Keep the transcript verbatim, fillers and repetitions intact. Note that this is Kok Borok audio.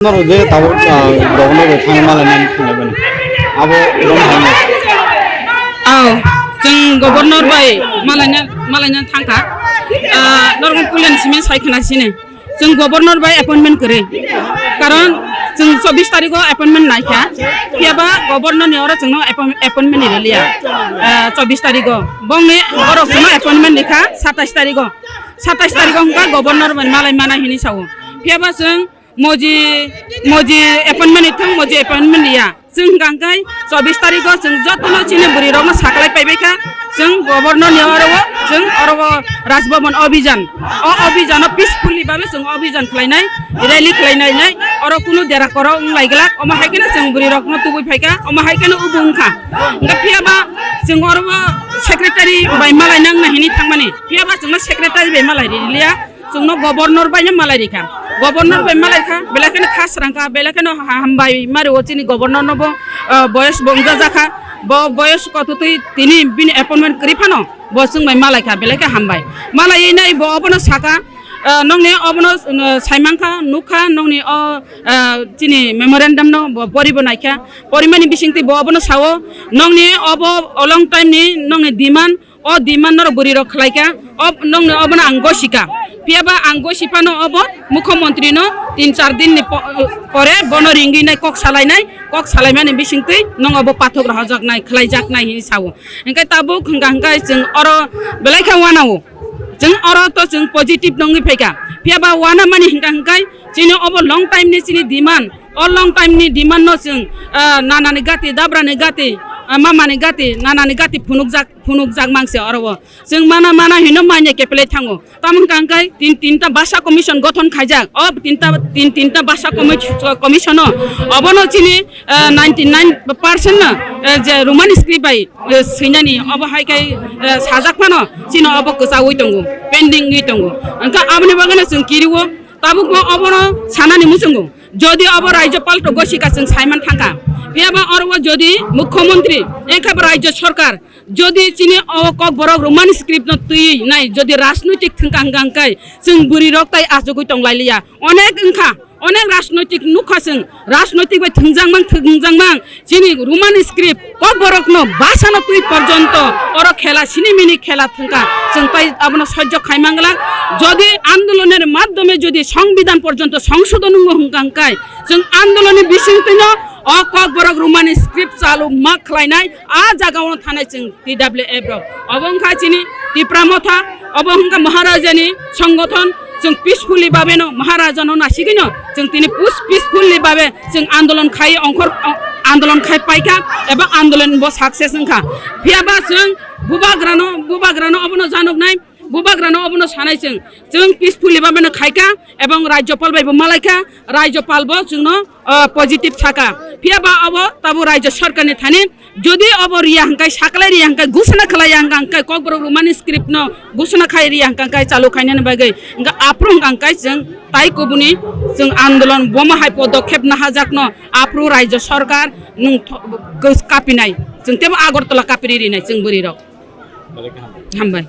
Norok je tabuk, ah, governor bai thangna malainani thanglaibani. Abo wrong thangna. Aw, chwng governor bai malaina, malaina thangkha. Ah, norok puilani simi sai khna sini. Chwng governor bai appointment kwrwi. Karon chwng chobbish tarikh o appointment naikha. Phiyaba governor ni oro chwngno appoint-, appointment ni rwliya. Ah, chobbish tarikh o. Bongni borok chwngno appointment rikha satais tarikh o. Satais tarikh o hwnkha governor bai malai mana hini sao. Phiyaba chwng Moji, moji appointment ni thang, moji appointment ya. Chwng hwnkha hwnkhe chobbish tarikh o chwng jotono chini bwrwi rokno saklai paibai kha. Chwng governor ni oro o, chwng oro o Raj Bhavan Abhijan. O Abhijan o peacefully babe chwng Abhijan khlainai, rally khlainai nai, oro kunu dera koro wng lai glak. Omo hai kheno chwng bwrwi rokno tubui phai kha, omo hai kheno ubu wng kha. Hwnkhe phiyaba chwng oro o secretary bai malai nang na hini thangmani. Phiyaba chwngno secretary bai malai riliya. Chwngno governor bai no malai rikha. Governor bai malai kha, belai kheno kha srang kha, belai kheno ha-, hambai mari o chini governor no bo, ah, boyos bo wngya jakha. Bo boyos kototwi tini bini appointment kwrwi phano bo chwng bai malai kha, belai khe hambai. Malai nai bo obono saka, ah, nongni obono, ah, saimang kha, nuk kha, nongni o, ah, chini memorandum no bo pori bo nai kha. Porimani bisingtwi bo obono sao, nongni obo o long time ni nongni demand, o demand norok bwrwi rok khlai kha, o nongni obono ang gosika. Phiyaba ang gosi phano obo mukhyamantri no tin char din ni po-, pore bono ringwi nai kok salai nai, kok salai mani bisingtwi nong obo pathok rohorjak nai, khlai jak nai hinwi sao. Hwnkhe tabuk hwnkha hwnkhe chwng oro belai khe wanao. Chwng oro to chwng positive nongwi phaikha. Phiyaba wana mani hwnkha hwnkhe chini obo long time ni chini demand, o long time ni demand no chwng, ah, nanani gati, dabrani gati, ah, mamani gati, nanani gati phunukjak, phunukjak mangse oro o. Chwng mana mana hino manya kepelai thango. Tamo hwnkha hwnkhe tin, tinta basa commission gothon khaijak. O tinta, tin, tinta basa commi-, commission o. Obono chini, ah, ninety nine percent no, ah, je Roman script bai, ah, swinani. Obo hai khe, ah, sajak phano chini obo kwchaui tongo, pending wi tongo. Hwnkhe aboni bagwino chwng kiriwo. Tabukbo obono sanani muchungo, jodi obo Rajyapal to gosika chwng saiman thangkha, phiyaba oro o jodi Mukhyamantri, engkha bo Rajya Sarkar, jodi chini o Kokborok Roman script no twi nai, jodi rajnoitik thwngkha hwnkha hwnkhe chwng bwrwi rok tai achugwi tong lai liya. Onek wngkha, onek rajnoitik nukha chwng, rajnoitik bai thwngjak mang, thwngjak mang. Chini Roman script, Kokborok no basa no twi porjonto oro khela sini mini khela thwngkha. Chwng tai abono sojjo khai mangla. Jodi andoloner madhyome jodi songbidhan porjonto songsodon wngo hwnkha hwnkhe, chwng andoloni bisingtwi no o Kokborok Roman script chalu ma khlainai, a jaga ono thanai chwng T W F rok. Obo wngkha chini Tipra Motha, obo wngkha Maharaja ni songothon. Chwng peacefully babe no Maharaja no nasigwi no chwng tini pus-, peacefully babe chwng andolon khai ongkhor, o-, andolon khai paikha eba andolon bo success wngkha. Phiyaba chwng bubagrano, bubagrano obono janoknai, bubagrano obono sanai chwng, chwng peacefully babe no khaikha ebong Rajyapal bai bo malaikha, Rajyapal bo chwngno, o, positive saka. Phiyaba obo tabo Rajya Sarkar ni thani jodi obo riya hwnkhe, saklai riya hwnkhe, gusana khlaiya hwnkhe, hwnkhe Kokborok Roman script no gusana khai riya hwnkhe, hwnkhe chalu khainani bagwi hwnkhe aphuru hwnkhe chwng tai kubuni chwng andolon boma hai podokhep nahajakno aphuru Rajya Sarkar nwng tho-, gos-, kapinai. Chwng tebo Agartala kapiri rinai chwng bwrwi rok. Hambai.